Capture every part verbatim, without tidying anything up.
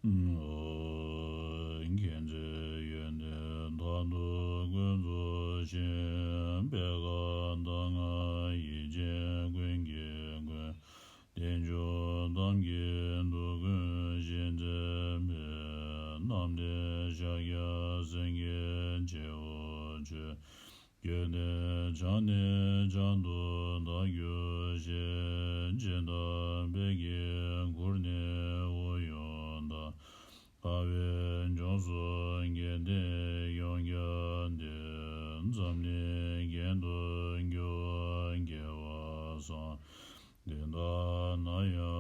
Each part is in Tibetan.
མཁྱེན་བརྩེ་ཡོན་ཏན་མཐར་ཐུག་ཀུན་རྫོགས་ཤིང་། པད་དཀར་མདངས་མངའ་ཡེ་ཤེས་ཀུན་གྱི་མགོན། བདེ་མཆོག་ཐམས་ཅད་ཐུགས་ཀུན་བཞེད་མཛད་པའི། རྣམ་འདྲེན་ཤཱཀྱ་སེང་གེ་རྒྱལ་པོ་མཆོག། རྒྱལ་བསྟན་བྱང་ནས་བྱང་དུ་བདག་གྱུར་ཅིག། འཇིགས་དང་བོད་ཀྱི་གུར་ནས་དབུ་ཡོན་ཏན། འཕགས་པའི་ལྗོངས་སུ་རྒྱལ་བསྟན་ཡོངས་ཁྱབ་བསྟན། འཛམ་གླིང་རྒྱན་དུ་གྱུར་པ་རྒྱལ་བ་སངས། དེ་ལྟ་ན་ཡང་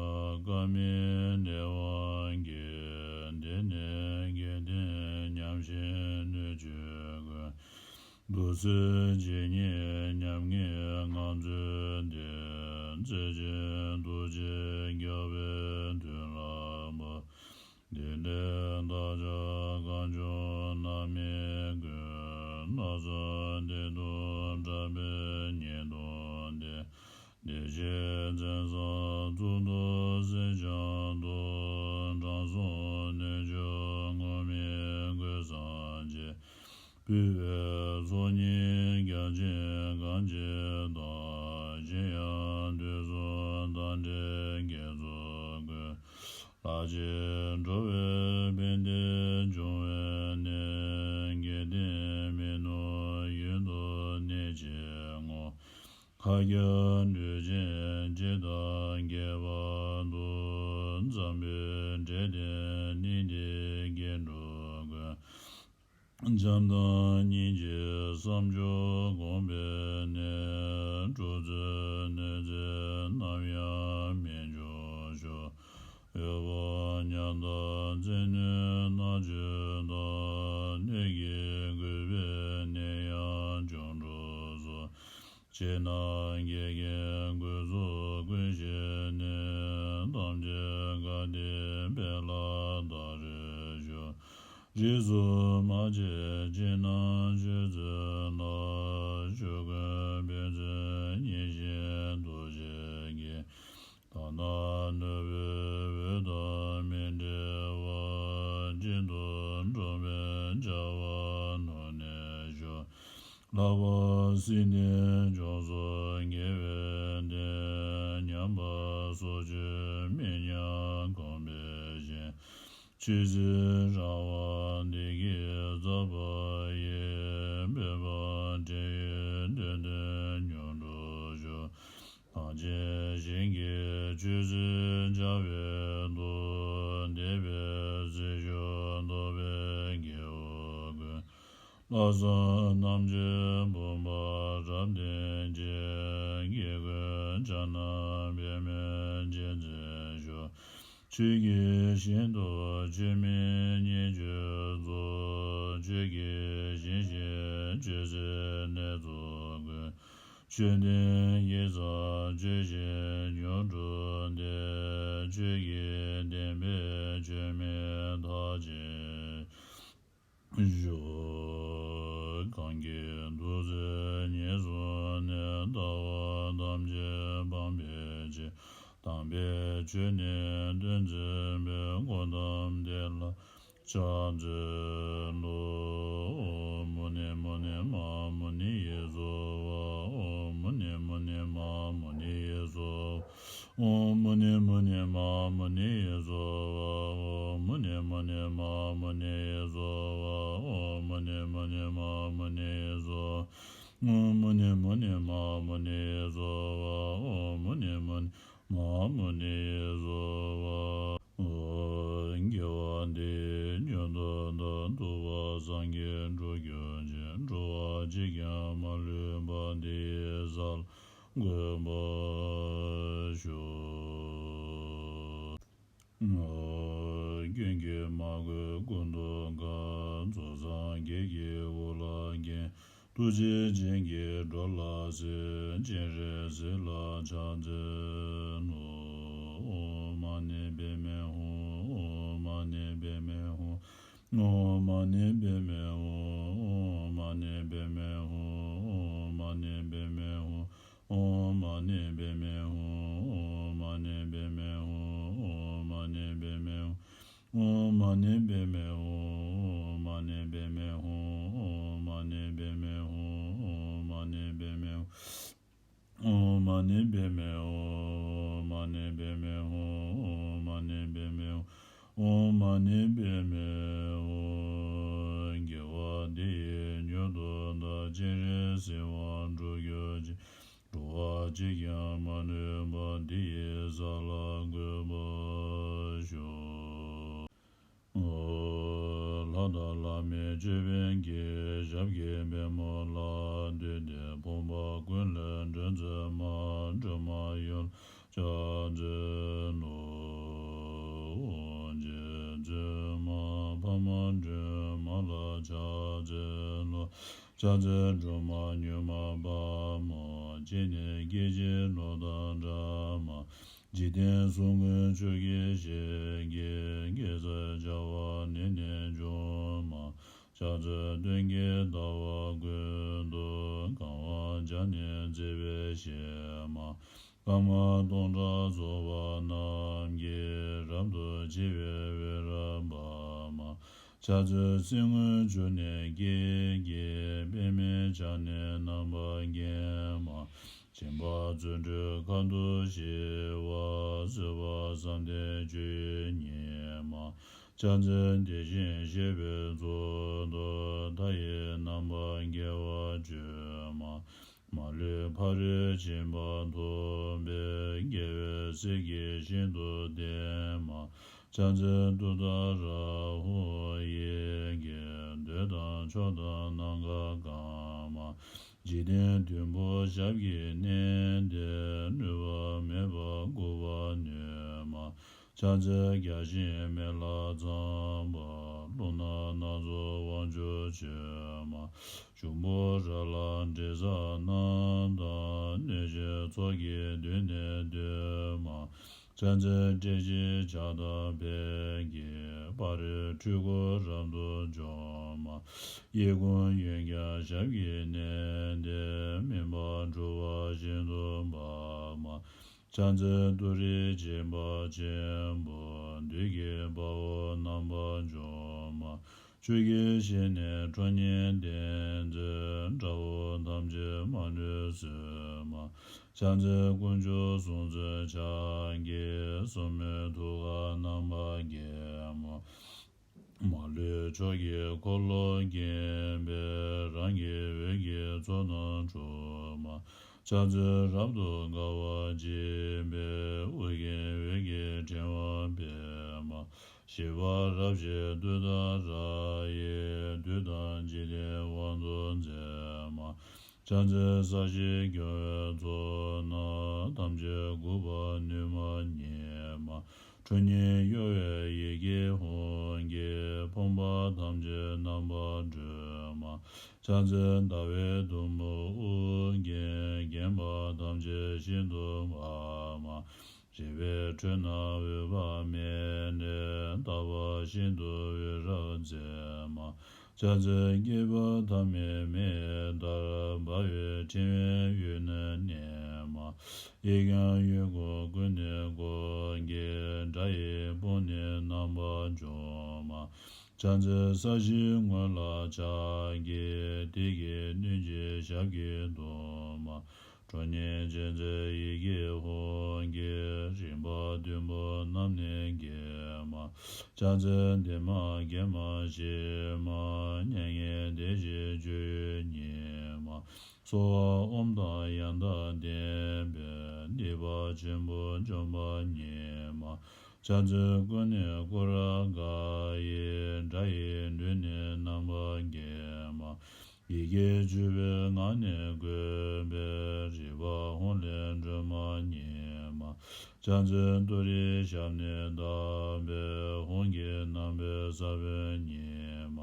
བཀའ་མིན་བདེ་བ་རྒྱས། དེ་ནས་རྒྱལ་བསྟན་ཉམས་ཤིང་སྣོད་བཅུད་ཀུན། བདུད་རྩི་ཇི་སྙེད་ཉམས་ངེས་ངང་ཚུལ་ལྡན། རྩལ་ཆེན་ཐུགས་རྗེ་རྒྱལ་བའི་མཐུ་བསླབ་པ། དེ་འདྲའི་བདག་ཅག་གང་བྱུང་རྣམ་སྨིན་ཀུན། སྣ་ཚོགས་བདེ་སྡུག་ཕྲག་པའི་ཉེས་ལྟུང་སྟེ། བདེ་གཤེགས་མཚན་བཟང་གཙུག་ཏོར་གསེར་སྦྱངས་ཏོག། དྲང་སྲོང་སྣོད་བཅུད་སྔོ་མིན་གོས་བཟང་ཅན། སྤྲུལ་པའི་ཚོགས་གཉིས་རྒྱ་ཆེན་གང་བྱེད་དང་། གཞན་ཡང་དུས་གསུམ་དང་འབྲེལ་དགེ་ཚོགས་ཀུན། ལྷར་བཅས་འགྲོ་བའི་ཕན་བདེ་འབྱུང་བའི་གནས། དགེ་ལྡན་མི་ནུབ་ཡུལ་དུ་གནས་ཆེན་བསྔོ། མཁའ་ཁྱབ་སྤྲུལ་ཆེན་འཇིག་རྟེན་རྒྱས་པར་འདུ། འཛམ་བུའི་འབྲས་ལྡན་གླིང་འདིའི་སྐྱེ་འགྲོ་ཀུན། བྱམས་དང་སྙིང་རྗེའི་བསམ་སྦྱོར་སྒོམ་པའི་གནས། འགྲོ་ཚུལ་གནོད་འཚེ་ནམ་ཡང་མི་འབྱུང་ཤོག། འོད་དཔག་མྱང་འདས་བཙན་གནོན་མནར་གཅོད་དང་། སྣོད་ཀྱི་རྒུད་པའི་ནད་ཡམས་བྱུང་འགྲོ་སོགས། ཕྱི་ནང་འགལ་རྐྱེན་ཀུན་རྫོགས་ཀུན་ཞི་ནས། ཐམས་ཅད་དགའ་བདེའི་དཔལ་ལ་ད་རེས་ཤོག། རིགས་སུ་མ་ཆད་ཕྱི་ནང་ཆོས་སྩོལ་ལ། ཆོས་ཀུན་ཕན་ཚུན་མཉེས་ཤིང་དོར་བྱེད་ཀྱི། དག་སྣང་ནོར་བུའི་འོད་དང་མི་འབྲལ་བར། སྤྱི་དུ་འགྲོ་བའི་བྱ་བ་ནོར་ནས་ཤོག། ལྷག་པར་སྲིད་མཐའི་ལྗོངས་སུ་དགེ་བའི་བསྟན། ཉམས་པ་སྲོག་གཅོད་མི་ཉམས་གོང་འཕེལ་ཞིང་། ཆོས་སྲིད་རང་དབང་བདེ་སྐྱིད་ཟབ་པ་ཡི། འཕེལ་འཕེལ་འབྲེལ་ཡོད་འདོད་དོན་མྱུར་འགྲུབ་ཤོག། ཐམས་ཅད་ཞིང་གི་ཆོས་སྲིད་བྱ་བའི་མཐུ། འདས་པའི་སྲིད་ཞུ་ཐོབ་པའི་སྐྱེ་བོ་ཀུན། ལྷག་བསམ་རྣམ་དཔྱོད་བུམ་པ་རབ་བརྟན་ཅིང་། སྐྱེ་དགུའི་ཕྱག་ན་འབད་མེད་རྗེས་འཛིན་ཤོག། ཆོས་ཀྱི་ཞིང་དུ་ཆོས་མིན་ཉེས་སྤྱོད་རྫོགས། ཆོས་ཀྱི་ཞིང་བཞིན་ཆོས་སྲིད་གནས་ཚོགས་ཀུན། ཆོས་ལྡན་ཡིད་བཟང་ཆོས་བཞིན་མྱུར་འགྲུབ་སྟེ། ཆོས་ཀྱི་བདེན་པས་ཆོས་མིན་མཐར་ཕྱིན་ཤོག། གང་གིས་ཐུགས་བརྩེ་ཉེར་བཟུང་ནས། ལྟ་བ་ཐམས་ཅད་སྤང་བའི་ཕྱིར། དམ་པའི་ཆོས་ནི་སྟོན་མཛད་པའི། གཽ་ཏམ་དེ་ལ་ཕྱག་འཚལ་ལོ། ཨོཾ་མུ་ནེ་མུ་ནེ་མ་མུ་ནེ་ཡེ་སྭཱ་ཧཱ། ཨོཾ་མུ་ནེ་མུ་ནེ་མ་མུ་ནེ་ཡེ་སྭཱ་ཧཱ། ཨོཾ་མུ་ནེ་མུ་ནེ་མ་མུ་ནེ་ཡེ་སྭཱ་ཧཱ། ཨོཾ་མུ་ནེ་མུ་ནེ་མ་མུ་ནེ་ཡེ་སྭཱ་ཧཱ། ཨོཾ་མུ་ནེ་མུ་ནེ་མ་མུ་ནེ་ཡེ་སྭཱ་ཧཱ། ཨོཾ་མུ་ནེ་མུ་ནེ་མ་མུ་ནེ་ཡེ་སྭཱ་ཧཱ། ཨོཾ་མུ་ནེ་མུ་ནེ་མ་མུ་ནེ་ཡེ་སྭཱ་ཧཱ། ཨོ། དགེ་བ་འདི་ཡིས་ཉོན་དང་ལྡན། ཐུབ་པ་སངས་རྒྱས་འགྲུབ་གྱུར་ཅིག། འགྲོ་བ་གཅིག་ཀྱང་མ་ལུས་པ། འདི་ཡི་ས་ལ་འགོད་པར་ཤོག། ཀུན་གྱིས་མ་གོས་ཀུན་ཏུ་དགའ། རྫོགས་སངས་རྒྱས་ཀྱི་དབུ་ལ་བརྒྱན། ཐུགས་རྗེ་ཅན་གྱིས་འགྲོ་ལ་གསལ། སྤྱན་རས་གཟིགས་ལ་ཕྱག་འཚལ་ལོ། ཨོཾ་མ་ཎི་པདྨེ་ཧཱུྃ། ཨོཾ་མ་ཎི་པདྨེ་ཧཱུྃ། ཨོཾ་མ་ཎི་པདྨེ་ཧཱུྃ། ཨོཾ་མ་ཎི་པདྨེ་ཧཱུྃ། ཨོཾ་མ་ཎི་པདྨེ་ཧཱུྃ། ཨོཾ་མ་ཎི་པདྨེ་ཧཱུྃ། ཨོཾ་མ་ཎི་པདྨེ་ཧཱུྃ། ཨོཾ་མ་ཎི་པདྨེ་ཧཱུྃ། ཨོཾ་མ་ཎི་པདྨེ་ཧཱུྃ། ཨོཾ་མ་ཎི་པདྨེ་ཧཱུྃ། ཨོཾ་མ་ཎི་པདྨེ་ཧཱུྃ། ཨོཾ་མ་ཎི་པདྨེ་ཧཱུྃ། ཨོཾ་མ་ཎི་པདྨེ་ཧཱུྃ། ཨོཾ་མ་ཎི་པདྨེ་ཧཱུྃ། ཨོཾ་མ་ཎི་པདྨེ་ཧཱུྃ། ཨོཾ་མ་ཎི་པདྨེ་ཧཱུྃ། དགེ་བ་འདི་ཡིས་མྱུར་དུ་བདག་སྤྱན་རས་གཟིགས་དབང་འགྲུབ་གྱུར་ཅིག་འགྲོ་བ་གཅིག་ཀྱང་མ་ལུས་པ། འདི་ཡི་ས་ལ་འགོད་པར་ཤོག་ལྷ་དང་ལྷ་མིན་ཅོད་པན་གྱི་ཞབས་ཀྱི་པདྨོ་ལ་འདུས་ཏེ་ཕོངས་པ་ཀུན་ལས་འདྲེན་མཛད་མ། སྒྲོལ་མ་ཡུམ་ལ་ཕྱག་འཚལ་ལོ། དབང་ཆེན་བཙུན་མ་འཕགས་མ་སྒྲོལ་མ་ལ་ཕྱག་འཚལ་ལོ། ཕྱག་འཚལ་སྒྲོལ་མ་མྱུར་མ་དཔའ་མོ། སྤྱན་ནི་སྐད་ཅིག་གློག་དང་འདྲ་མ། འཇིག་རྟེན་གསུམ་མགོན་ཆུ་སྐྱེས་ཞལ་གྱི་གེ་སར་བྱ་བ་ནི་ནས་འཇོམས་མ། ཕྱག་འཚལ་སྟོན་ཀའི་ཟླ་བ་ཀུན་ཏུ་གང་བར་བྱོན་ནས་མཛད་པའི་གཞི་མ། ཀརྨ་སྟོང་ཕྲག་ཚོགས་པ་རྣམས་ཀྱིས་རབ་ཏུ་ཕྱེ་བའི་འོད་རབ་འབར་མ། ཕྱག་འཚལ་སེར་སྔོ་ཆུ་ནས་སྐྱེས་ཀྱི་པདྨའི་ཆ་ནས་རྣམ་པར་བརྒྱན་མ། སྦྱིན་པ་བརྩོན་འགྲུས་ཁ་ཏུ་ཞི་བ། བཟོད་པ་བསམ་གཏན་སྤྱོད་ཡུལ་ཉིད་མ། ཕྱག་འཚལ་དེ་བཞིན་གཤེགས་པའི་གཙུག་ཏོར། མཐའ་ཡས་རྣམ་པར་རྒྱལ་བ་སྤྱོད་མ། མ་ལུས་ཕ་རོལ་ཕྱིན་པ་ཐོབ་པའི་རྒྱལ་བའི་སྲས་ཀྱི་ཞིང་དུ་བསྟེན་མ། ཕྱག་འཚལ་ཏུཏྟཱ་ར་ཧཱུྃ་ཡི་གེས་འདོད་དང་ཕྱོགས་དང་ནམ་མཁའ་གང་མ། འཇིག་རྟེན་བདུན་པོ་ཞབས་ཀྱིས་མནན་ཏེ་ནུས་པ་མེད་པར་འགུགས་པར་ནུས་མ། ཕྱག་འཚལ་བརྒྱ་བྱིན་མེ་ལྷ་ཚངས་པ། རླུང་ནག་སྣ་ཚོགས་དབང་ཕྱུག་མཆོད་མ། འབྱུང་པོ་ར་ལ་དྲི་ཟ་རྣམས་དང་། གནོད་སྦྱིན་ཚོགས་ཀྱིས་མདུན་ནས་བསྟོད་མ། ཕྱག་འཚལ་ཏྲཊ་ཅེས་བྱ་དང་ཕཊ་ཀྱིས། ཕ་རོལ་འཁྲུལ་འཁོར་རབ་ཏུ་འཇོམས་མ། གཡས་བསྐུམ་གཡོན་བརྐྱང་ཞབས་ཀྱིས་མནན་ཏེ། སྨིན་པ་འཁྲུགས་པ་ཤིན་ཏུ་འབར་མ། ཕྱག་འཚལ་ཏུ་རེ་སྦྱིན་པ་ཆེན་པོ། བདུད་ཀྱི་དཔའ་བོ་རྣམ་པར་འཇོམས་མ། ཆུ་སྐྱེས་ཞལ་ནས་ཁྲོ་གཉེར་ལྡན་མཛད། དགྲ་བོ་ཐམས་ཅད་མ་ལུས་གསོད་མ། ཕྱག་འཚལ་དཀོན་མཆོག་གསུམ་མཚོན་ཕྱག་རྒྱའི། སོར་མོས་ཐུགས་ཀར་རྣམ་པར་བརྒྱན་མ། མ་ལུས་ཕྱོགས་ཀྱི་འཁོར་ལོས་བརྒྱན་པའི། རང་གི་འོད་ཀྱི་ཚོགས་རྣམས་འཁྲུགས་མ། ཕྱག་འཚལ་རབ་ཏུ་དགའ་བ་བརྗིད་པའི། ཨོ་རྒྱན་འོད་ཀྱི་ཕྲེང་བ་སྤེལ་མ། ཞི་བ་རབ་བཞད་ཏུཏྟཱ་ར་ཡིས། བདུད་དང་འཇིག་རྟེན་དབང་དུ་མཛད་མ། ཕྱག་འཚལ་ས་གཞི་སྐྱོང་བའི་ཚོགས་རྣམས། ཐམས་ཅད་འགུགས་པར་ནུས་མ་ཉིད་མ། ཁྲོ་གཉེར་གཡོ་བའི་ཡི་གེ་ཧཱུྃ་གིས། ཕོངས་པ་ཐམས་ཅད་རྣམ་པར་སྒྲོལ་མ། ཕྱག་འཚལ་ཟླ་བའི་དུམ་བུ་ཨོ་རྒྱན། བརྒྱན་པ་ཐམས་ཅད་ཤིན་ཏུ་འབར་མ། རིག་པའི་ཁྲོད་ན་འོད་དཔག་མེད་ནས། རྟག་པར་ཤིན་ཏུ་འོད་རབ་མཛད་མ། ཕྱག་འཚལ་སྐྱེས་བུ་ཐ་མལ་མེ་ལྟར། འབར་བའི་ཕྲེང་བའི་དབུས་ན་གནས་མ། གཡས་བརྐྱང་གཡོན་བསྐུམ་ཀུན་ནས་བསྐོར་གྱིས། དགྲ་ཡི་དཔུང་ནི་རྣམ་པར་འཇོམས་མ། ཕྱག་འཚལ་ས་གཞིའི་ངོས་ལ་ཕྱག་གིས། དེ་གིས་གནོན་བྱེད་ཞབས་ཀྱིས་བརྡུང་མ། ཁྲོ་གཉེར་ཅན་མཛད་ཡི་གེ་ཧཱུྃ་གིས། རིམ་པ་བདུན་པོ་རྣམས་ནི་འགེམས་མ། ཕྱག་འཚལ་བདེ་མ་དགེ་མ་ཞི་མ། མྱ་ངན་འདས་ཞི་སྤྱོད་ཡུལ་ཉིད་མ། གསོལ་བ་ཨོཾ་དང་ཡང་དག་ལྡན་པས། སྡིག་པ་ཆེན་པོ་འཇོམས་པ་ཉིད་མ། ཕྱག་འཚལ་ཀུན་ནས་བསྐོར་དགའ་ཡི། དགྲ་ཡི་ལུས་ནི་རྣམ་པར་འགེམས་མ། ཡི་གེ་བཅུ་པའི་ངག་ནི་བཀོད་པའི། རིག་པ་ཧཱུྃ་ལས་སྒྲོལ་མ་ཉིད་མ། ཕྱག་འཚལ་ཏུ་རེའི་ཞབས་ནི་བརྡབས་པའི། ཧཱུྃ་གི་རྣམ་པའི་ས་བོན་ཉིད་མ།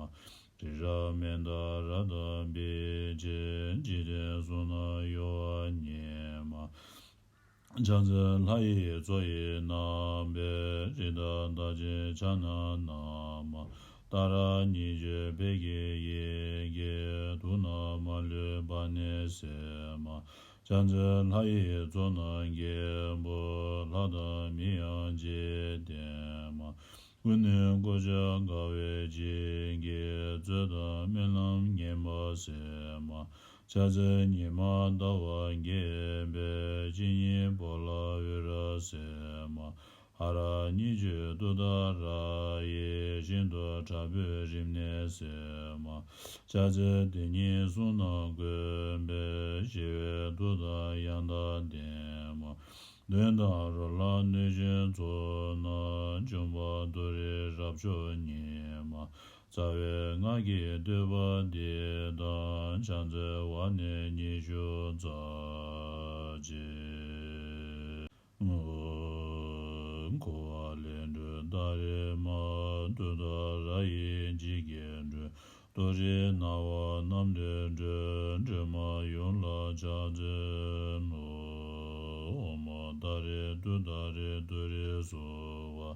རི་རབ་མནྡ་ར་དང་འབིགས་བྱེད། འཇིག་རྟེན་གསུམ་རྣམས་གཡོ་བ་ཉིད་མ། ཕྱག་འཚལ་ལྷ་ཡི་མཚོ་ཡི་རྣམ་པའི། རི་དྭགས་རྟགས་ཅན་ཕྱག་ན་བསྣམས་མ། ཏཱ་ར་གཉིས་བརྗོད་ཕཊ་ཀྱི་ཡི་གེས། དུག་རྣམས་མ་ལུས་པ་ནི་སེལ་མ། ཕྱག་འཚལ་ལྷ་ཡི་གཙུག་ན་འགེངས་པའི། ལྷ་དང་མི་ཡང་འཇིག་རྟེན་མ། ཀུན་ནས་གོ་ཆ་དགའ་བའི་བྱིན་གྱིས་མཛོད་དང་སྨོན་ལམ་ངན་པ་སེལ་མ། ཕྱག་འཚལ་ཉི་མ་ཟླ་བ་རྒྱས་པའི་སྤྱན་གཉིས་པོ་ལ་འོད་རབ་གསལ་མ། ཧ་ར་གཉིས་བརྗོད་ཏུཏྟཱ་ར་ཡིས་ཤིན་ཏུ་དྲག་པོའི་རིམས་ནད་སེལ་མ། ཕྱག་འཚལ་དེ་ཉིད་གསུང་རྣམས་བཀོད་པའི་ཞི་བའི་མཐུ་དང་ཡང་དག་ལྡན་མ། གདོན་དང་རོ་ལངས་གནོད་སྦྱིན་ཚོགས་རྣམས་འཇོམས་པ་ཏུ་རེ་རབ་མཆོག་ཉིད་མ། རྩ་བའི་སྔགས་ཀྱི་བསྟོད་པ་འདི་དང་ཕྱག་འཚལ་བ་ནི་ཉི་ཤུ་རྩ་གཅིག་འཁོར་བ་ལས་སྒྲོལ་ཏཱ་རེ་མ། ཏུཏྟཱ་ར་ཡི་འཇིགས་བརྒྱད་སྒྲོལ། ཏུ་རེ་ནཱ་རོ་རྣམས་ལས་སྒྲོལ། སྒྲོལ་མ་ཡོངས་ལ་ཕྱག་འཚལ་ལོ། ཨོཾ་ཏཱ་རེ་ཏུཏྟཱ་རེ་ཏུ་རེ་སྭཱ་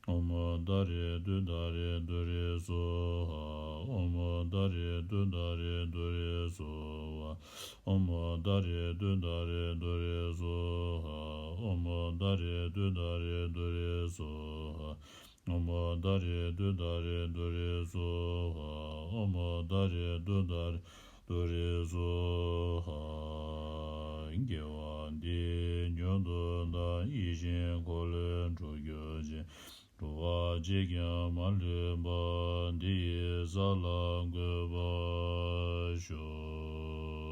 ཧཱ། ཨོཾ་ཏཱ་རེ་ཏུཏྟཱ་རེ་ཏུ་རེ་སྭཱ་ཧཱ། ཨོཾ་ཏཱ་རེ་ཏུཏྟཱ་རེ་ཏུ་རེ་སྭཱ་ཧཱ། ཨོཾ་ཏཱ་རེ་ཏུཏྟཱ་རེ་ཏུ་རེ་སྭཱ་ཧཱ། ཨོཾ་ཏཱ་རེ་ཏུཏྟཱ་རེ་ཏུ་རེ་སྭཱ་ཧཱ། ཨོཾ་ཏཱ་རེ་ཏུཏྟཱ་རེ་ཏུ་རེ་སྭཱ་ཧཱ། ཨོཾ་ཏཱ་རེ་ཏུཏྟཱ་རེ་ཏུ་རེ་སྭཱ་ཧཱ། དགེ་བ་འདི་མྱུར་དུ་བདག་ཡིད་བཞིན་འཁོར་ལོས་སྒྲོལ་གྱུར་ཅིག་འགྲོ་བ་གཅིག་ཀྱང་མ་ལུས་པ། འདི་ཡི་ས་ལ་འགོད་པར་ཤོག་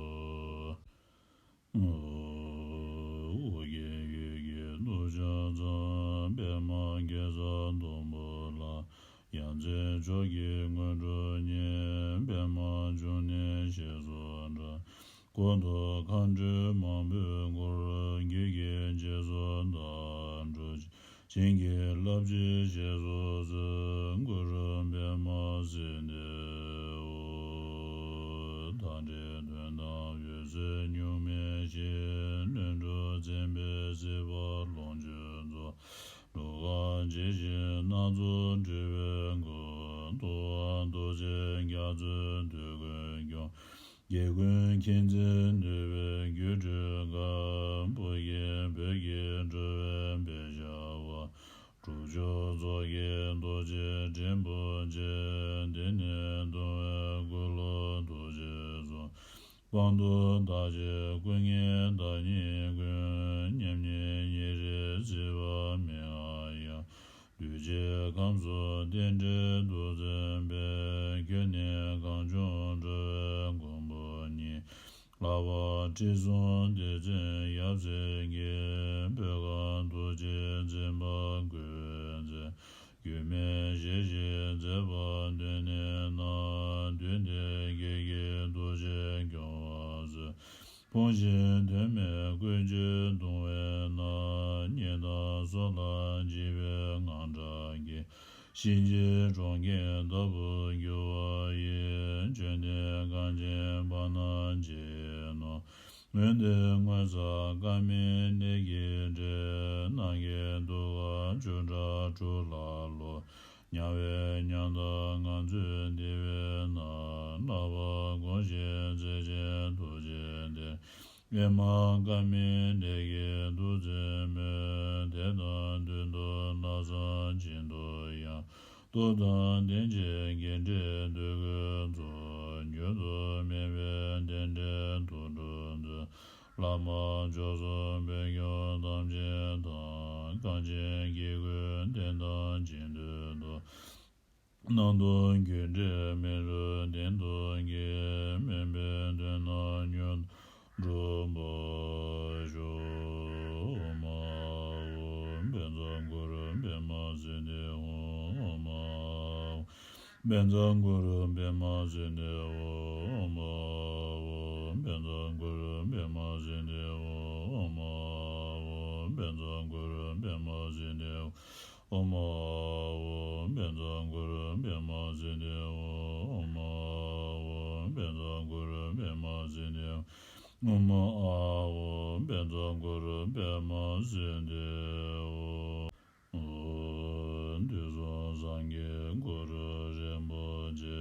ཨོ་རྒྱན་ཡུལ་གྱི་ནོར་བྱང་ཙམ། པདྨ་གེ་སར་སྡོང་པོ་ལ། ཡ་མཚན་མཆོག་གི་སྔོན་འགྲོ་ཉིད། པདྨ་འབྱུང་གནས་ཞེས་སུ་གྲགས། འཁོར་དུ་མཁའ་འགྲོ་མང་པོས་བསྐོར། རྒྱུད་ཀྱི་རྗེས་སུ་བདག་འགྲོ་ཅིག་བྱིན་གྱིས་བརླབ་ཕྱིར་ཞེས་སུ་གསོལ། གུ་རུ་པདྨ་སིདྡྷི་ཧཱུྃ། བདག་འདྲའི་དོན་དམ་འོད་གསལ་གཉུག་མའི་གཞི། ལྷུན་གྲུབ་མཚན་དཔེའི་སྲིད་པ་ལོངས་སྤྱོད་རྫོགས། འགྲོ་ཁམས་ཇི་བཞིན་སྣ་ཚོགས་སྤྲུལ་པའི་སྐུ། ཐུབ་དབང་རྡོ་རྗེ་རྒྱ་མཚོའི་དུས་ཀུན་སྐྱོང་། རྒྱལ་ཀུན་མཁྱེན་བརྩེ་ནུས་པའི་སྒྱུ་འཕྲུལ་དཀར། བོད་ཀྱི་བོད་ཀྱི་འགྲོ་བའི་བེར་ཤ་བ། སྒྲུབ་མཆོག་ཚོགས་ཀྱི་རྡོ་རྗེ་འགྲེང་བུ་ཅན། འདི་ནི་སྟོང་པའི་འཁོར་ལོ་རྡོ་རྗེ་གསུམ། དཔལ་མཐུ་བདག་ཆེན་སྐུ་ལྔའི་བདག་ཉིད་ཀུན། མཉམ་ཉིད་ཉེ་རིང་སྲིད་པ་མི་མངའ་ཡང་། གདུལ་བྱའི་ཁམས་སུ་རྟེན་འབྲེལ་དུ་མཚོན་པའི། ཁྱོད་ནི་གངས་ལྗོངས་འགྲོ་བའི་མགོན་པོ་ཉིད། ལྷ་པ་ཁྲི་སྲོང་ལྡེ་བཙན་ཡབ་སྲས་ཀྱི། བོད་ཁམས་ཐུགས་རྗེས་འཛིན་པ་ཀུན་མཛད། སྒྱུ་མའི་ཞལ་བཞི་མཛད་པ་མདུན་ནས་བསྣམས། དུས་འདིར་ཁྱེད་ཀྱི་ཐུགས་རྗེས་སྐྱོང་བར་གསོལ། ཕོངས་ཤིང་དོན་མེད་ཀུན་སྤྱོད་གདུང་བས་ན། གཉེན་དང་སྲོག་ལ་འཇིགས་པའི་དངངས་སྐྲག་གིས། གཤིན་རྗེའི་གྲོང་ཁྱེར་ལྟ་བུར་གྱུར་པ་ཡི། བཅོམ་ལྡན་གངས་ཅན་བར་ན་མཇལ་ནོ། འོན་ཏེ་སྔོན་བསགས་དཀར་མེ་ནད་ཀྱི་འདྲེ། ནམ་མཁའི་གདུགས་དཀར་ཆུ་ཕྲན་དྲུག་ལ་ལོག་དམྱལ་བའི་ཉམ་ཐག་ངང་ཚུད་འདུལ་བས་ན། བསླབ་པ་སྒོམ་ཞིང་བརྩེ་ཆེན་ཐུགས་རྗེས་ཐེག་ཨེ་མ་དཀར་མེ་ནད་ཀྱིས་དུག་རྫས་མེད། དེ་དག་མདུན་དུ་ལྷག་བསམ་བྱིན་མཐོང་ཡང་། སྟོབས་དང་ལྡན་ཅིང་དགེ་འབྲས་འདོད་དགུའི་ཚོགས། མྱུར་དུ་སྨིན་པའི་རྟེན་འབྲེལ་དུག་སྦྲུལ་མཛོད། བླ་མ་མཆོག་གསུམ་བོན་སྐྱོང་ཐམས་ཅད་དང་། གངས་ཅན་སྐྱེ་དགུའི་བསྟན་དང་སྦྱིན་བདག་ཏུ། སྣང་སྟོང་རྒྱུ་འབྲས་མེ་རུ་གདན་དུ་འཁྱིལ། སྨོན་པའི་དོན་རྣམས་མྱུར་དུ་འགྲུབ་པར་ཤོག་ཨོཾ་ཨཱཿཧཱུྃ་བཛྲ་གུ་རུ་པདྨ་སིདྡྷི་ཧཱུྃ། ཨོཾ་ཨཱཿཧཱུྃ་བཛྲ་གུ་རུ་པདྨ་སིདྡྷི་ཧཱུྃ། ཨོཾ་ཨཱཿཧཱུྃ་བཛྲ་གུ་རུ་པདྨ་སིདྡྷི་ཧཱུྃ། ཨོཾ་ཨཱཿཧཱུྃ་བཛྲ་གུ་རུ་པདྨ་སིདྡྷི་ཧཱུྃ། ཨོཾ་ཨཱཿཧཱུྃ་བཛྲ་གུ་རུ་པདྨ་སིདྡྷི་ཧཱུྃ། ཨོཾ་ཨཱཿཧཱུྃ་བཛྲ་གུ་རུ་པདྨ་སིདྡྷི་ཧཱུྃ། ཨོཾ་ཨཱཿཧཱུྃ་བཛྲ་གུ་རུ་པདྨ་སིདྡྷི་ཧཱུྃ། དུས་གསུམ་སངས་རྒྱས་གུ་རུ་རིན་པོ་ཆེ།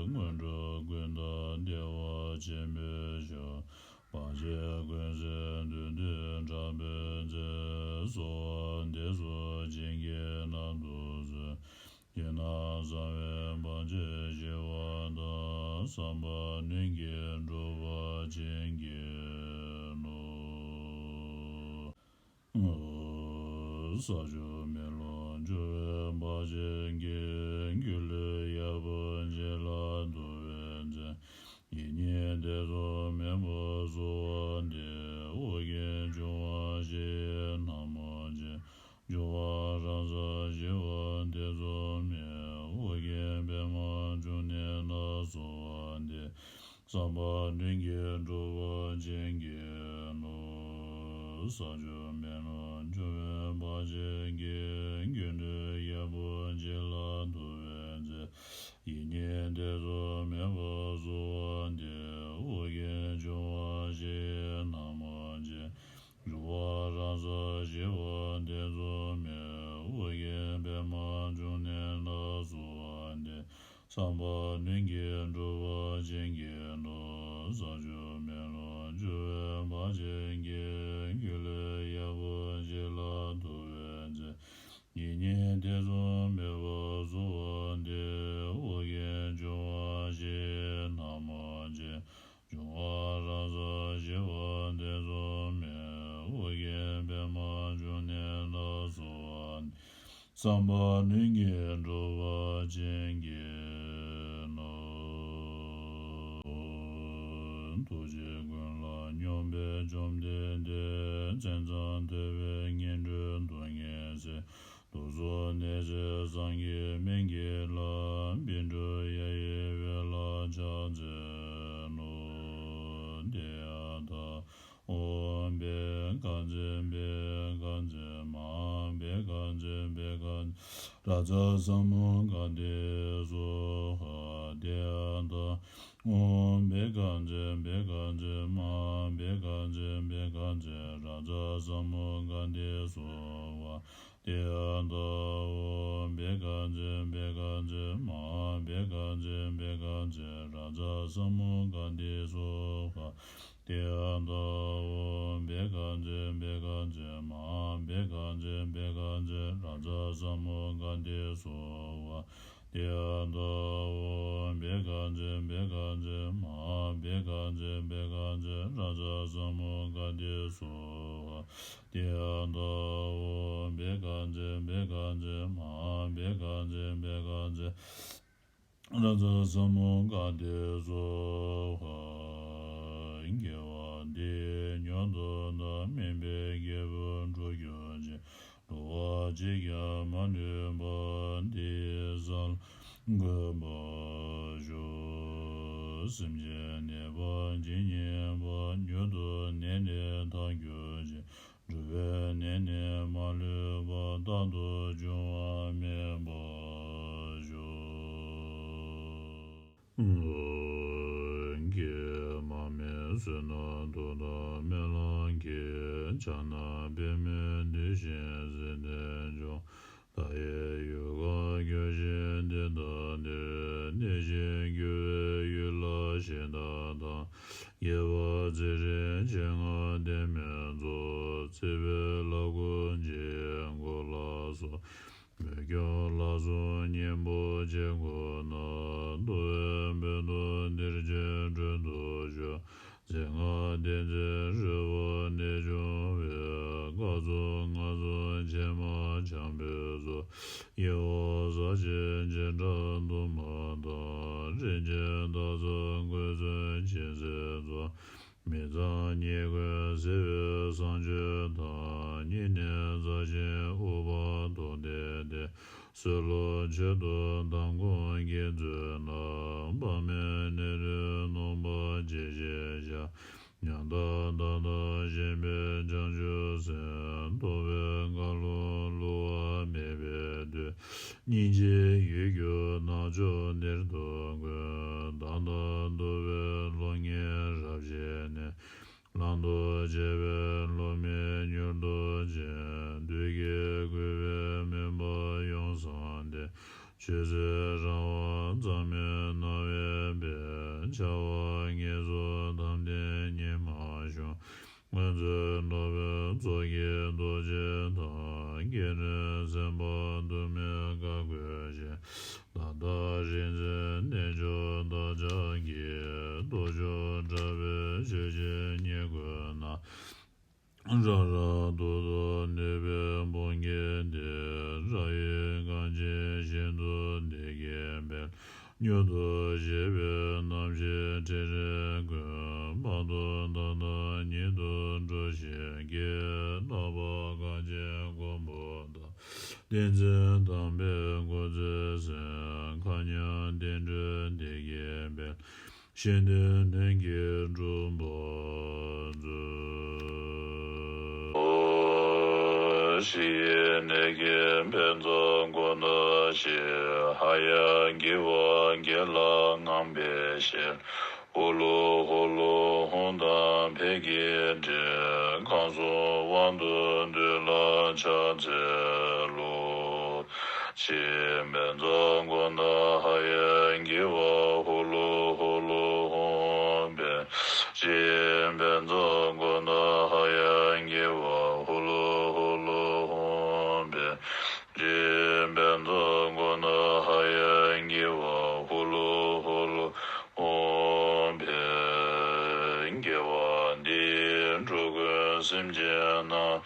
སྔོན་འགྲོ་ཀུན་བདག་བདེ་བ་ཆེན་པོའི་ཞབས། བར་ཆད་ཀུན་སེལ་བདུད་འདུལ་དྲག་པོའི་རྩལ། གསོལ་བ་འདེབས་སོ་བྱིན་གྱིས་བརླབ་ཏུ་གསོལ། དེས་ན་བཟའ་བའི་བར་ཆད་ཞི་བ་དང་། བསམ་པ་ནི་གིས་འགྲུབ་པར་བྱིན་གྱིས་རློབས། ས་ཆུ་མེ་རླུང་ཆུ་བོའི་བར་ཆད་ཀྱིས། སྒྱུ་ལུས་ཡབ་བུ་འཆི་ལ་ཐུག་པའི་ཚེ། ཡིད་གཉིས་ཐེ་ཚོམ་མེད་པར་བཟོད་པ་འདི། ཨོ་རྒྱན་འབྱུང་བ་བཞི་ཡི་ན་མོ་ཆེ། འབྱུང་བ་རང་སར་ཞི་བ་དེ་ཚོགས་མེད། ཨོ་རྒྱན་པདྨ་འབྱུང་གནས་ལ་གསོལ་བ་འདེབས། བསམ་པ་ནི་གིས་འགྲུབ་པར་བྱིན་གྱིས་རློབས། ས་ཆུ་མེ་རླུང་ཆུ་བོའི་བར་ཆད་ཀྱིས། སྒྱུ་ལུས་ཡབ་བུ་འཆི་ལ་ཐུག་པའི་ཚེ། ཡིད་གཉིས་ཐེ་ཚོམ་མེད་པར་བཟོད་པ་འདི། ཨོ་རྒྱན་འབྱུང་བ་བཞི་ཡི་ན་མོ་ཆེ། འབྱུང་བ་རང་སར་ཞི་བ་དེ་ཚོགས་མེད། ཨོ་རྒྱན་པདྨ་འབྱུང་གནས་ལ་གསོལ་བ་འདེབས། བསམ་པ་ནི་གིས་འགྲུབ་པར་བྱིན་གྱིས་རློབས། ས་ཆུ་མེ་རླུང་ཆུ་བོའི་བར་ཆད་ཀྱིས། སྒྱུ་ལུས་ཡབ་བུ་འཆི་ལ་ཐུག་པའི་ཚེ། ཡིད་གཉིས་ཐེ་ཚོམ་མེད་པར་བཟོད་པ་འདི། ཨོ་རྒྱན་འབྱུང་བ་བཞི་ཡི་ན་མོ་ཆེ། འབྱུང་བ་རང་སར་ཞི་བ་དེ་ཚོགས་མེད། ཨོ་རྒྱན་པདྨ་འབྱུང་གནས་ལ་གསོལ་བ་འདེབས། བསམ་པ་ནི་གིས་འགྲུབ་པར་བྱིན་གྱིས་རློབས། ཐུགས་རྗེ་ཀུན་ལ་སྙོམས་པའི་བཅོམ་ལྡན་འདས། མཚན་མཚམས་ཐོད་པའི་ངན་འགྲོའི་སྡུག་བསྔལ་སེལ། དུག་གསུམ་ནད་སེལ་བསམ་གྱིས་མི་ཁྱབ་ལ། བཻ་ཌཱུརྻ་ཡི་འོད་ལ་ཕྱག་འཚལ་ལོ། ཏདྱ་ཐཱ། ཨོཾ་བཻ་ཥ་ཛྱེ་བཻ་ཥ་ཛྱེ་མ་ཧཱ་བཻ་ཥ་ཛྱེ་བཻ་ཥ་ཛྱེ་རཱ་ཛ་ས་མུདྒ་ཏེ་སྭཱ་ཧཱ། ཏདྱ་ཐཱ། ཨོཾ་བཻ་ཥ་ཛྱེ་བཻ་ཥ་ཛྱེ་མ་ཧཱ་བཻ་ཥ་ཛྱེ་བཻ་ཥ་ཛྱེ་རཱ་ཛ་ས་མུདྒ་ཏེ་སྭཱ་ཧཱ། ཏདྱ་ཐཱ། ཨོཾ་བཻ་ཥ་ཛྱེ་བཻ་ཥ་ཛྱེ་མ་ཧཱ་བཻ་ཥ་ཛྱེ་བཻ་ཥ་ཛྱེ་རཱ་ཛ་ས་མུདྒ་ཏེ་སྭཱ་ཧཱ། ཏདྱ་ཐཱ། ཨོཾ་བཻ་ཥ་ཛྱེ་བཻ་ཥ་ཛྱེ་མ་ཧཱ་བཻ་ཥ་ཛྱེ་བཻ་ཥ་ཛྱེ་རཱ་ཛ་ས་མུདྒ་ཏེ་སྭཱ་ཧཱ། ཏདྱ་ཐཱ། ཨོཾ་བཻ་ཥ་ཛྱེ་བཻ་ཥ་ཛྱེ་མ་ཧཱ་བཻ་ཥ་ཛྱེ་བཻ་ཥ་ཛྱེ་རཱ་ཛ་ས་མུདྒ་ཏེ་སྭཱ་ཧཱ། ཏདྱ་ཐཱ། ཨོཾ་བཻ་ཥ་ཛྱེ་བཻ་ཥ་ཛྱེ་མ་ཧཱ་བཻ་ཥ་ཛྱེ་བཻ་ཥ་ཛྱེ་རཱ་ཛ་ས་མུདྒ་ཏེ་སྭཱ་ཧཱ། དགེ་བ་འདི་ཡིས་མྱུར་དུ་བདག་སྨིན་པའི་རྒྱལ་པོར་འགྲུབ་གྱུར་ཅིག་འགྲོ་བ་གཅིག་ཀྱང་མ་ལུས་པ། འདི་ཡི་ས་ལ་འགོད་པར་ཤོག་སེམས་ཅན་ནད་པ་ཇི་སྙེད་པ། མྱུར་དུ་ནད་ལས་ཐར་གྱུར་ཅིག་འགྲོ་བའི་ནད་ནི་མ་ལུས་པ། རྟག་ཏུ་འབྱུང་བ་མེད་པར་ཤོག་ཀྱེ་མ་མེད་བསོད་ནམས་མཐུ་དང་སྨོན་ལམ་གྱིས། ཕྱག་ན་པདྨོའི་གདུལ་ཞིང་སྲིད་མཐའི་མཆོག་མཐའ་ཡས་ཡུལ་གང་བསྐྱོད་ཅིང་དེ་དག་འདིར། གནས་ཤིང་རྒྱུ་བའི་ཡུལ་ལ་གཤེགས་པ་དང་། དགྱེས་པ་ཚེ་རིང་མཆེད་ལྔ་ལྡན་མའི་ཚོགས། སྲིད་པའི་ལ་ཁུག་འཇིག་གོ་ལ་སོགས། མོས་སྐྱོབ་ལ་སོགས་སྙིང་པོ་ཆེ་བསྐོར་ན། འདུ་བའི་བོད་དུ་འདིར་ཆོས་སྒྲུབ་ཏུ་གཤེགས། རྫས་སྔགས་བདུད་རྩིའི་རོལ་པ་འདི་བྱུང་བས། སྐབས་སུ་མངའ་གསོལ་ཕྱེ་མར་འཕྱང་འབུལ་སོགས། ཡིད་འོང་ཟབ་ཞི་འཇིགས་སྐྲག་གདུང་མ་དང་། རིན་ཆེན་དར་ཟབ་གོས་གསོལ་སྦྱིན་སྲེག་ཚོགས། མི་ཚངས་ཉེས་ཀུན་སེལ་བའི་བསང་མཆོད་དང་། སྙིང་ནས་མཛའ་ཞིང་དབུལ་བ་བདོག་སྟེ་སྟེར། གསོལ་ལོ་མཆོད་དོ་དམ་སྐོང་དགེ་ཚུལ་རྣམས། དཔག་མེད་ནད་ལས་ནོངས་པར་བྱེད་ཤེས་བྱ། ཉམ་ཐག་མཐའ་དག་ཞེན་པའི་བྱང་ཆུབ་སེམས། རྟོག་པའི་འཁར་ལོ་བསླུ་བ་མེད་པའི་མཐུས། སྙིང་རྗེའི་ཡིད་ཀྱིས་ནག་ཕྱོགས་འདིར་དུ་ཀུན། སྡང་དང་གདུག་པའི་གློ་བརྙན་རབ་ཞི་ནས། ལམ་དུ་བྱེད་པའི་བསླུ་མེད་མྱུར་དུ་བྱེད། བདུད་ཀྱིས་བསྐུལ་བའི་མུན་པ་ཡོངས་བསངས་ཏེ། ཆོས་སྲིད་རང་དབང་རྩ་མེད་སྣང་བའི་དཔལ། འཆར་བ་ངེས་སུ་དམ་ལྡན་ཉི་མ་ཤོག་སྔོན་ཚེ་འགྲོ་བའི་ཚོགས་ཀྱི་རྡོ་རྗེ་དང་། སྐྱེ་གནས་སེམས་དཔའ་དུ་མས་བཀའ་བསྒོས་ཤིང་། ད་ལྟ་རིག་འཛིན་རྣལ་འབྱོར་བདག་ཅག་གི། རྡོ་རྗེ་དྲྭ་བའི་ཆོས་ཀྱི་ཉེར་མཁོ་ན། རང་རང་རྡོག་རྡོག་གནས་པའི་འབུམ་སྐྱེས་ཏེ། རང་ཡུལ་གངས་ཅན་ཞིང་དུ་བདེ་སྐྱིད་འཕེལ། མྱུར་དུ་གཤེགས་པའི་རྣམ་ཤེས་ཕྲིན་ལས་ཀུན། མ་ཐོབ་མཐའ་དང་ཉིད་དུ་འགྲོ་ཞིང་གི། ལྷག་པར་གངས་ཅན་མགོན་པོ་དང་། བསྟན་འཛིན་དམ་པའི་སྐུ་ཚེ་བརྟན། མཁའ་མཉམ་བསྟན་འགྲོའི་བདེ་སྐྱིད་འཕེལ། གཞན་དོན་ལྷུན་གྱིས་འགྲུབ་པར་མཛོད། ཧོ། ཧྲཱིཿ་གནས་བརྒྱད་བཛྲ་གོ་ཎ་ཞེས། ཧ་ཡང་བགྱི་བ་དགེ་ལ་རྔམ་པའི་ཞལ། ཧུ་ལུ་ཧུ་ལུ་ཧཱུྃ་དང་ཕཊ་ཀྱི་སྒྲས། ཁམས་གསུམ་དབང་དུ་འདུས་ལ་ཕྱག་འཚལ་ལོ། ཧྲཱིཿབཛྲ་གོ་ཎ་ཧ་ཡང་བགྱི་བ་ཧུ་ལུ་ཧུ་ལུ་ཧཱུྃ་ཕཊ། ཧྲཱིཿབཛྲ་གོ་ཎ་ཧ་ཡང་བགྱི་བ་ཧུ་ལུ་ཧུ་ལུ་ཧཱུྃ་ཕཊ། ཧྲཱིཿབཛྲ་གོ་ཎ་ཧ་ཡང་བགྱི་བ་ཧུ་ལུ་ཧུ་ལུ་ཧཱུྃ་ཕཊ། དགེ་བ་འདིས་འགྲོ་ཀུན་སེམས་ཅན་རྣམས།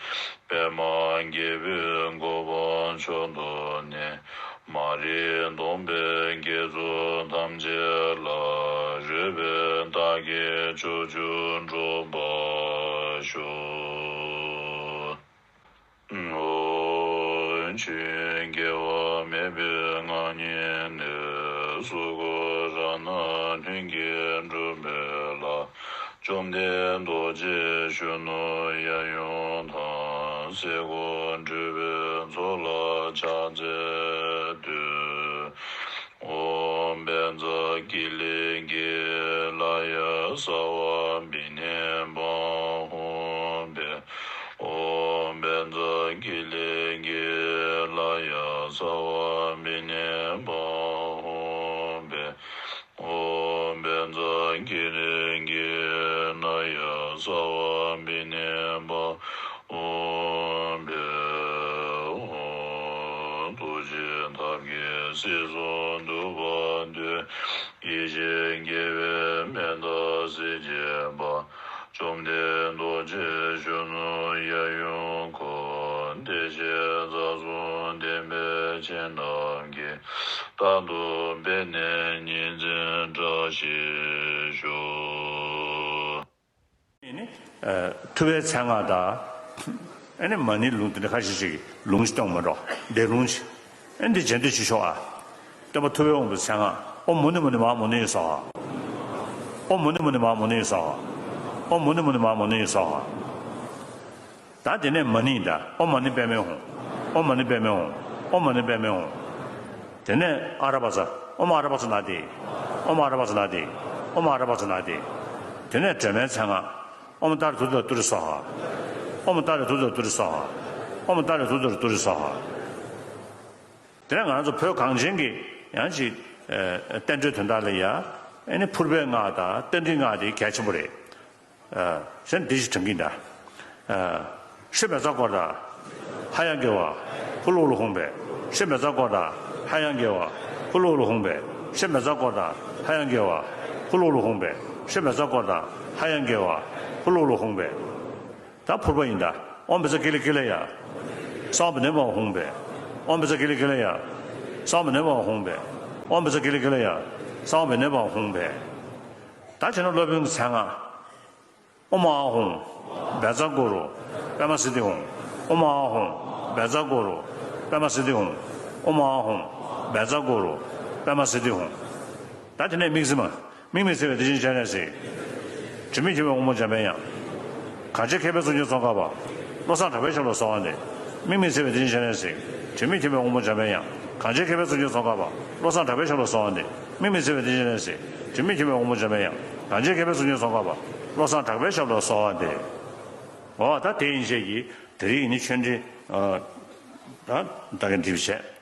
པདྨ་རྒྱལ་པོའི་གོ་འཕང་མཆོག་ཐོབ་ནས། མ་རིག་སྟོང་པའི་དགེ་ཚོགས་ཐམས་ཅད་ལ། རོལ་པའི་རྟགས་ཀྱིས་ཕྱོགས་བཅུར་འགྲོ་བར་ཤོག། ཨོ། ཆོས་དབྱིངས་སྐྱེ་བ་མེད་པའི་ངང་ཉིད་ནས། གཟུགས་སྐུ་རང་སྣང་ལྷུན་གྱིས་གྲུབ་པའི་ལྷ། བཅོམ་ལྡན་རྡོ་རྗེ་གཞོན་ནུ་གཡས་གཡོན་དང་། སྲས་སྐུ་སྤྲུལ་པའི་ཚོགས་ལ་ཕྱག་འཚལ་བསྟོད། ཨོཾ་བཛྲ་ཀི་ལི་ཀི་ལ་ཡ་སརྦ་བི་གནས་པཾ་ཧཱུྃ་ཕཊ། ཨོཾ་བཛྲ་ཀི་ལི་ཀི་ལ་ཡ་སརྦ་བི་གནས་པཾ་ཧཱུྃ་ཕཊ། ཨོཾ་བཛྲ་ཀི་ལི་ཀི་ལ་ཡ་སརྦ་བི་གནས་པཾ་ཧཱུྃ་ཕཊ། ཨོཾ་རྡོ་རྗེ་ཐབས་ཀྱིས་སྲིད་གསུམ་འདུལ་བར་འདོད། ཡེ་ཤེས་དགེ་བའི་མེ་སྟག་གསེར་གྱི་འབར། བཅོམ་ལྡན་རྡོ་རྗེ་གཞོན་ནུ་གཡས་གཡོན་འཁོར། བདེ་གཤེགས་རྩ་གསུམ་བསྟན་པའི་ཆེ་འབྲིང་གིས། རྟག་ཏུ་བརྟེན་ནས་ཉིན་མཚན་བཀྲ་ཤིས་ཤོག། ཨ་ནི། ཨ། ཐུབ་པའི་མཚན་སྔགས་དང་། ཨ་ནི་མ་ཎིའི་ལུང་དེ་འདྲ་ཁ་ཤས་ཤིག་ལུང་ཞིག་གཏོང་མ་འགྲོ། བཟླས་ལུང་ཞིག་ཨ་ནི་འདི་རྗེས་ཟློས་ཞིག་ཤོག་ཨ། སྟོན་པ་ཐུབ་པའི་དབང་པོའི་མཚན་སྔགས། ཨོཾ་མུ་ནེ་མུ་ནེ་མ་ཧཱ་མུ་ནེ་སྭཱ་ཧཱ། ཨོཾ་མུ་ནེ་མུ་ནེ་མ་ཧཱ་མུ་ནེ་སྭཱ་ཧཱ། ཨོཾ་མུ་ནེ་མུ་ནེ་མ་ཧཱ་མུ་ནེ་སྭཱ་ཧཱ། ད་དེ་ནས་མ་ཎི་ཡིན་ད། ཨོཾ་མ་ཎི་པདྨེ་ཧཱུྃ། ཨོཾ་མ་ཎི་པདྨེ་ཧཱུྃ། ཨོཾ་མ་ཎི་པདྨེ་ཧཱུྃ། དེ་ནས་ཨ་ར་བ་ཙ། ཨོཾ་ཨ་ར་བ་ཙ་ན་དྷཱིཿ། ཨོཾ་ཨ་ར་བ་ཙ་ན་དྷཱིཿ། ཨོཾ་ཨ་ར་བ་ཙ་ན་དྷཱིཿ། དེ་ནས་སྒྲོལ་མའི་མཚན་སྔགས། ཨོཾ་ཏཱ་རེ་ཏུཏྟཱ་རེ་ཏུ་རེ་སྭཱ་ཧཱ། ཨོཾ་ཏཱ་རེ་ཏུཏྟཱ་རེ་ཏུ་རེ་སྭཱ་ཧཱ། ཨོཾ་ཏཱ་རེ་ཏུཏྟཱ་རེ་ཏུ་རེ་སྭཱ་ཧཱ། དེ་ནས་ང་རང་ཚོ་བོད་གངས་ཅན་གྱི་ཡང་ཅིག་ཨ། བསྟན་འགྲོའི་དོན་དག་ལ་ཡ། ཨ་ནི་ཕུར་པའི་སྔགས་དང་རྟ་མགྲིན་སྔགས་དེ་གལ་ཆེན་པོ་རེད། ཨ། གཞན་འདི་ཞིག་དྲན་གྱིན་གདའ། ཨ། ཧྲཱིཿབཛྲ་ཀོ་ར་ཏ། ཧ་ཡང་བགྱི་བ། ཧུ་ལུ་ཧུ་ལུ་ཧཱུྃ་ཕཊ། ཧྲཱིཿབཛྲ་ཀོ་ར་ཏ། ཧ་ཡང་བགྱི་བ། ཧུ་ལུ་ཧུ་ལུ་ཧཱུྃ་ཕཊ། ཧྲཱིཿབཛྲ་ཀོ་ར་ཏ། ཧ་ཡང་བགྱི་བ། ཧུ་ལུ་ཧུ་ལུ་ཧཱུྃ་ཕཊ། ཧྲཱིཿབཛྲ་ཀོ་ར་ཏ། ཧ་ཡང་བགྱི་བ། ཧུ་ལུ་ཧུ་ལུ་ཧཱུྃ་ཕཊ། ད་ཕུར་པ་ཡིན་ད། ཨོཾ་བཛྲ་ཀི་ལི་ཀི་ལ་ཡ། སརྦ་བི་གནས་པཾ་ཧཱུྃ་ཕཊ། ཨོཾ་བཛྲ་ཀི་ལི་ཀི་ལ་ཡ། སརྦ་བི་གནས་པཾ་ཧཱུྃ་ཕཊ། ཨོཾ་བཛྲ་ཀི་ལི་ཀི་ལ་ཡ། སརྦ་བི་གནས་པཾ་ཧཱུྃ་ཕཊ། ད་བྱས་ན་སློབ་དཔོན་གྱི་མཚན་སྔགས། ཨོཾ་ཨཱཿཧཱུྃ། བཛྲ་གུ་རུ། པདྨ་སིདྡྷི་ཧཱུྃ། ཨོཾ་ཨཱཿཧཱུྃ། བཛྲ་གུ་རུ། པདྨ་སིདྡྷི་ཧཱུྃ། ཨོཾ་ཨཱཿཧཱུྃ། བཛྲ་གུ་རུ། པདྨ་སིདྡྷི་ཧཱུྃ། ད་དེ་ནས་དམིགས་བརྩེ་མ། དམིགས་མེད་བརྩེ་བའི་བདེ་ཆེན་སྤྱན་རས་གཟིགས། དྲི་མེད་ཁྱབ་པའི་དབང་པོ་འཇམ་དཔལ་དབྱངས། གང་ཕྱིར་མཁས་པའི་གཙུག་ཆེན་ཙོང་ཁ་པ། བློ་བཟང་གྲགས་པའི་ཞབས་ལ་གསོལ་བ་འདེབས། དམིགས་མེད་བརྩེ་བའི་བདེ་ཆེན་སྤྱན་རས་གཟིགས། དྲི་མེད་ཁྱབ་པའི་དབང་པོ་འཇམ་དཔལ་དབྱངས། གང་ཕྱིར་མཁས་པའི་གཙུག་ཆེན་ཙོང་ཁ་པ། བློ་བཟང་གྲགས་པའི་ཞབས་ལ་གསོལ་བ་འདེབས། དམིགས་མེད་བརྩེ་བའི་བདེ་ཆེན་སྤྱན་རས་གཟིགས། དྲི་མེད་ཁྱབ་པའི་དབང་པོ་འཇམ་དཔལ་དབྱངས། གང་ཕྱིར་མཁས་པའི་གཙུག་ཆེན་ཙོང་ཁ་པ། བློ་བཟང་གྲགས་པའི་ཞབས་ལ་གསོལ་བ་འདེབས། འོ་ད་དེ་ཡན་ཆད་ཀྱིས་དེ་རིང་ཡིན་ནི་ཆོས་འབྲེལ། ཨ། ད་ད་གིན་འགྲིག་བྱས།